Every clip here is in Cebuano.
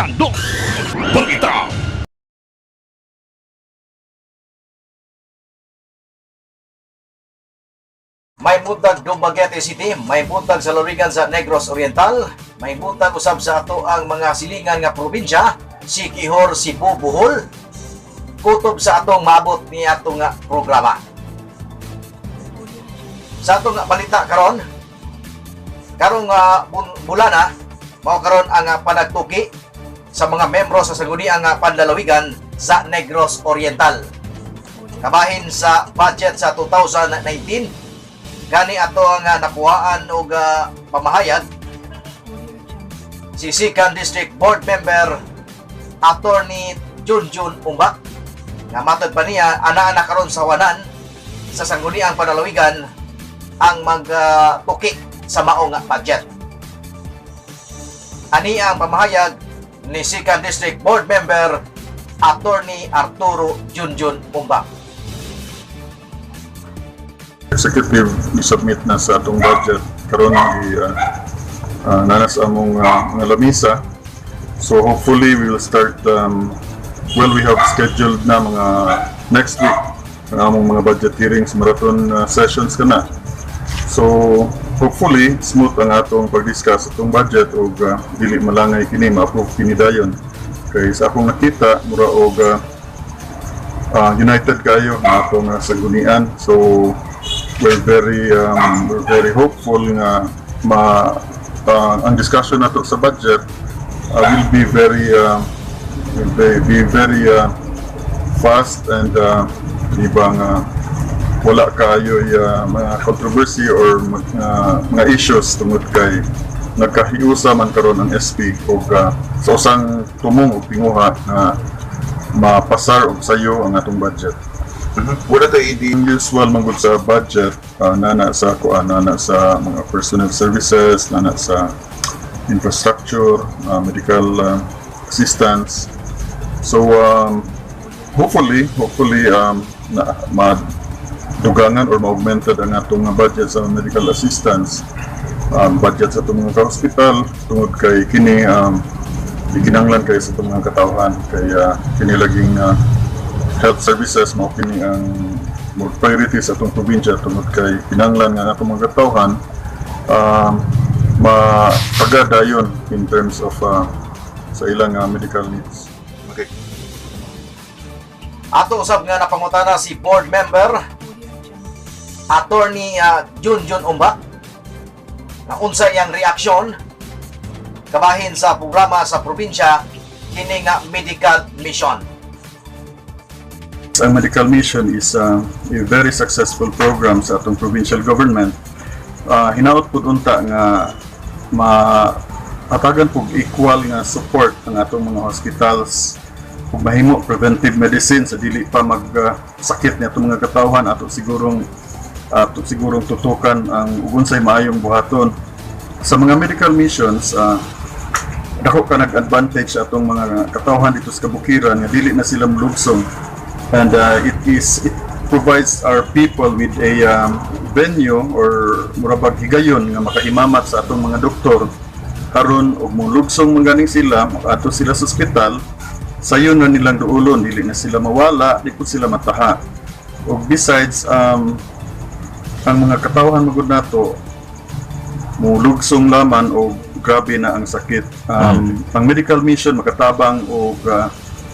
Sandok Balita. May buntag Dumaguete City, may buntag sa lalawigan sa Negros Oriental, may buntag usab sa ato ang mga silingan nga probinsya, Siquijor, Cebu, Bohol. Kutob sa atong maabot ni atong nga programa. Sa atong nga balita karon, karong bulana, mao karon ang panagtuki sa mga membro sa sangguniang nga panlalawigan sa Negros Oriental. Kabahin sa budget sa 2019, gani ato ang nakuhaan og pamahayag si Sikan District Board Member Attorney Junjun Umbak nga matod pa niya ana-ana karon sa wanan sa sangguniang panlalawigan ang magtuki sa mao nga budget. Ani ang pamahayag ni Sikan District Board Member Attorney Arturo Junjun Umbak. Executive i-submit na sa atong budget karon i nana sa among mga lamisa. So hopefully we will start well, we have scheduled na mga next week ang among mga budget hearings, marathon sessions kana. So hopefully smooth ang atong pag-discuss atong budget ug dili malangay kini, ma-approve kini dayon kay sa akong nakita mura og united kayo ang atong sanggunian. So we're very hopeful nga ma ang discussion nato sa budget will be very fast and di ba nga wala kayo mga controversy or mga issues tungod kay nagkahiusa man karon ang SP og sa usang tumong og tinguha nga mapasar og sayo ang atong budget. Wala to ID. Ang usual man gud sa budget, nana sa kuan, nana sa mga personal services, nana sa infrastructure, medical assistance. So hopefully na madugangan or ma-augmented ang atong budget sa medical assistance, budget sa atong mga hospital tungod kay kini gikinahanglan kay sa atong mga katawhan kay kini laging health services mao kini ang more priority sa atong probinsya tungod kay kinahanglan nga atong mga katawhan mapagadayon in terms of sa ilang medical needs. Okay. Ato usab nga napangutana si board member Attorney Junjun Umba na unsa iyang reaksyon kabahin sa programa sa probinsya kini nga medical mission. Ang medical mission is a very successful program sa atong provincial government. Hinaot pud unta nga maatagan pug equal nga support ang atong mga hospitals ug mahimo preventive medicine sa dili pa mag sakit ni atong mga katawhan. Ato sigurong tutukan ang ug unsay maayong buhaton sa mga medical missions. Dako ka nag-advantage sa atong mga katawhan dito sa kabukiran nga dili na sila molugsong and it provides our people with a venue or murabag higayon nga makahimamat sa atong mga doktor karon og molugsong man ganing sila, makaadto sila sa ospital, sayon na nilang duolon, dili na sila mawala, di pud sila mataha. Og besides, ang mga katawhan magud nato molugsong laman o grabe na ang sakit. Ang medical mission makatabang og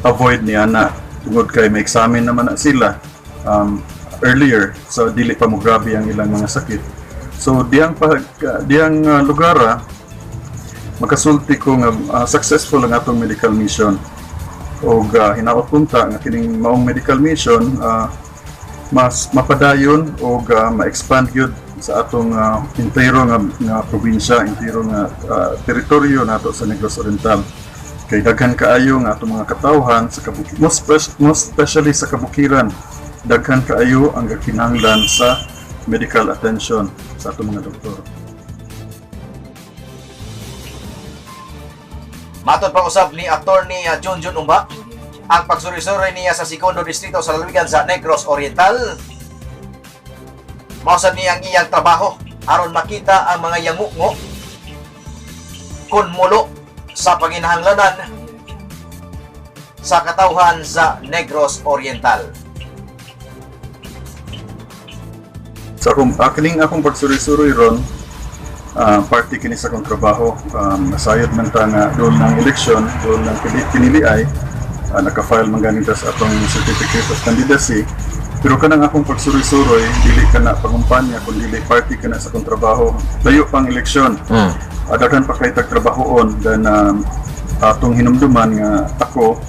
avoid niya na tungod kay may examine naman na sila earlier, so dili pa mo grabe ang ilang mga sakit. So diyang lugara makasulti ko nga successful ang atong medical mission og hinaot punta nga kining maong medical mission mas mapadayon og ma-expand gyud sa atong entero nga probinsya, entero nga teritoryo nato sa Negros Oriental. Kay daghan kaayo nga atong mga katawhan sa kabukiran, most especially sa kabukiran, daghan kaayo ang gakinahanglan sa medical attention sa atong mga doktor. Matod pa usab ni Attorney Junjun Umba, ang pagsuri-suri niya sa segundo distrito sa lalawigan sa Negros Oriental, mao sad niya ang iyang trabaho aron makita ang mga yangungo kun mulo sa panginahanglanan. sa katawhan sa Negros Oriental. Sa akong kining akong pagsuroy-suroy ron, parte kini sa akong trabaho. Nasayod man ta nga dool ng eleksyon, dool ng pinili ay naka-file man ganing ta sa atong certificate of candidacy. Pero kanang akong pagsuroy-suroy, dili ka na pangumpanya kun dili party ka na sa akong trabaho. Layo pang eleksyon. Daghan pa kay tag trabahoon, then atong hinumduman nga ako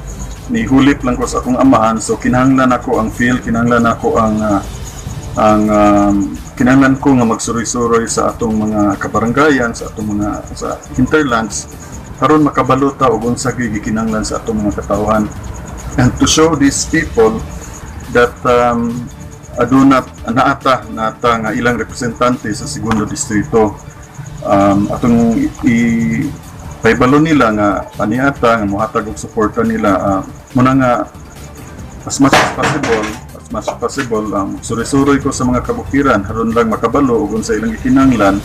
ni hulip lang ko sa akong amahan, so kinahanglan ako ang feel, kinahanglan ako ang kinahanglan ko nga magsuroy-suroy sa atong mga kabaranggayan, sa atong mga sa hinterlands aron makabalo ta og unsa gyud gikinahanglan sa atong mga katawhan and to show these people that aduna naata naata nga ilang representante sa segundo distrito. Atong i paibalo nila nga aniata nga mohatag og suporta nila, muna nga as much as possible, suroy-suroy ko sa mga kabukiran aron lang makabalo og unsa ilang gikinahanglan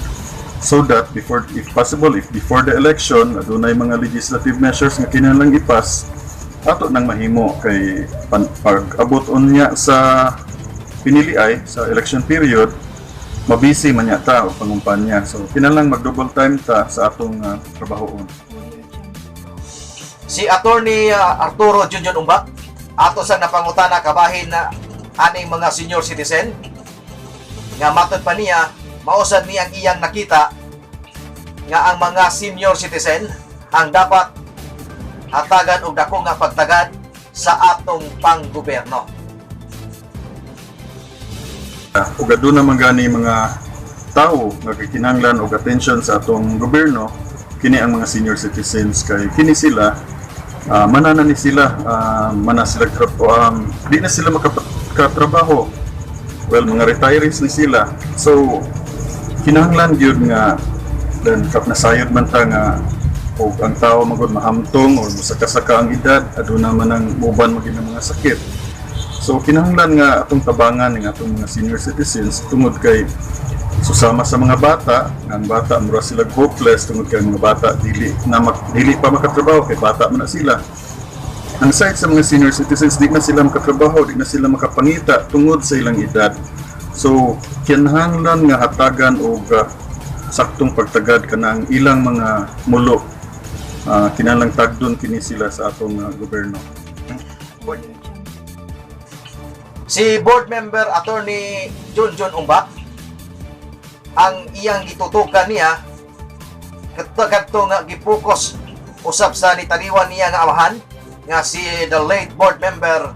so that before, if possible, if before the election adunay mga legislative measures nga kinahanglan ipas, ato nang mahimo kay pag abot unya sa pinili ay sa election period, mabisi man nya ta o pangumpanya, so kinahanglan mag double time ta sa atong trabahoon. Si Attorney Arturo Junjun Umba, ato sa napangutana kabahin na aning mga senior citizen nga matod pa niya, mausad niya ang iyang nakita nga ang mga senior citizen ang dapat hatagan og dako nga pagtagad sa atong panggobyerno. Ug aduna man gani mga tawo nga gikinahanglan og attention sa atong gobyerno, kini ang mga senior citizens kay kini sila, manana ni sila, mana sila di na sila makatrabaho. Well, mga retirees ni sila, so kinahanglan gyud nga then kap nasayod man ta nga og ang tao magud mahamtong or musaka-saka ang edad, aduna man ang muban maging mga sakit. So kinahanglan nga atong tabangan ng atong mga senior citizens tungod kay susama sa mga bata, ang bata mura sila hopeless tungod kay ang mga bata dili na dili pa makatrabaho kay bata man na sila. Ang side sa mga senior citizens, di na sila makatrabaho, di na sila makapangita tungod sa ilang edad. So kinahanglan nga hatagan og saktong pagtagad kanang ilang mga mulo. Kinahanglan tagdon kini sila sa atong gobyerno. Si board member Attorney Junjun Umba, ang iyang gitutukan niya kadto kadto nga gipukos usab sa nitaliwan niya nga amahan nga si the late board member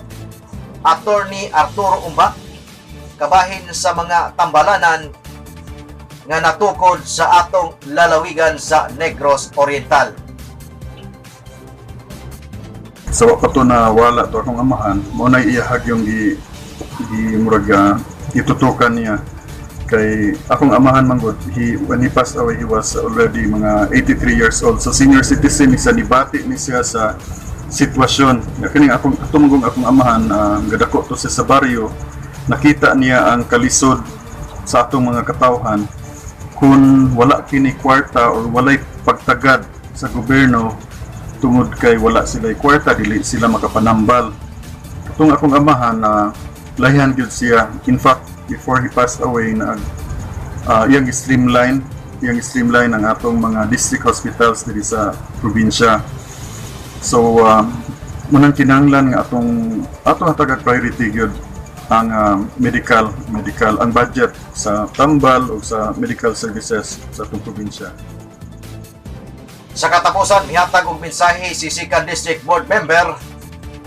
Attorney Arturo Umba kabahin sa mga tambalanan nga natukod sa atong lalawigan sa Negros Oriental. Sa wa pa to na wala to akong amahan, mo na iyahag yung gi gi murag itutukan niya kay akong amahan man gud, he when he passed away, he was already mga 83 years old, so senior citizen ni sa nibati ni siya sa sitwasyon nga kining akong ato akong amahan, gadako to siya sa baryo. Nakita niya ang kalisod sa atong mga katawhan kung wala kini kwarta or walay pagtagad sa gobyerno. Tungod kay wala sila kwarta, dili sila makapanambal. Katong akong amahan na lahian gyud siya. In fact, before he passed away na iyang streamline ang atong mga district hospitals diri sa probinsya. So munang kinahanglan nga atong atong hatagag priority gyud ang medical medical ang budget sa tambal o sa medical services sa atong probinsya. Sa katapusan, mihatag og mensahe si Second District Board Member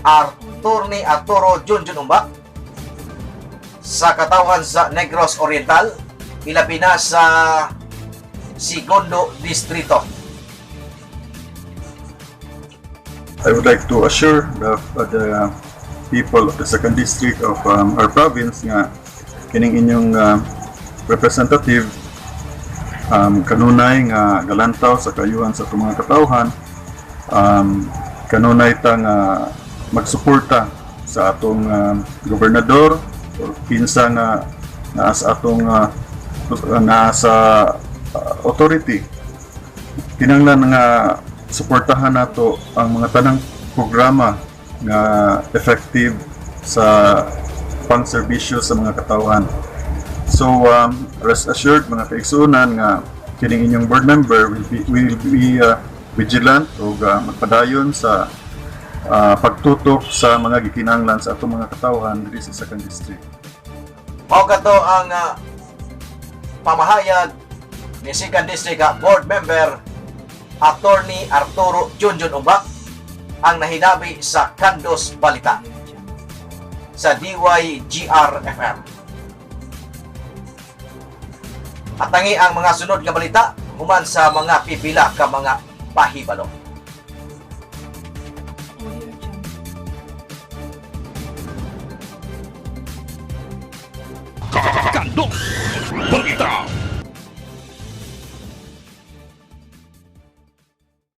Attorney Arturo Junjun Umba sa katawhan sa Negros Oriental, ilabi na sa Segundo Distrito. I would like to assure the people of the second district of our province nga kining inyong representative kanunay nga galantaw sa kayuhan sa atong mga katawhan. Kanunay ta nga magsuporta sa atong gobernador or kinsa nga naa sa atong naa sa authority. Kinahanglan nga suportahan nato ang mga tanang programa nga effective sa pangserbisyo sa mga katawhan. So rest assured, mga kaigsuonan, nga kining inyong board member will be vigilant ug magpadayon sa pagtutok sa mga gikinahanglan sa atong mga katawhan diri sa Second District. Mao kato ang pamahayag ni Second District Board Member Attorney Arturo Junjun Umbak ang nahinabi sa Kandos Balita sa DYGR-FM. Atangi ang mga sunod nga balita human sa mga pipila ka mga pahibalo. Audio Jungle. Kandos Balita.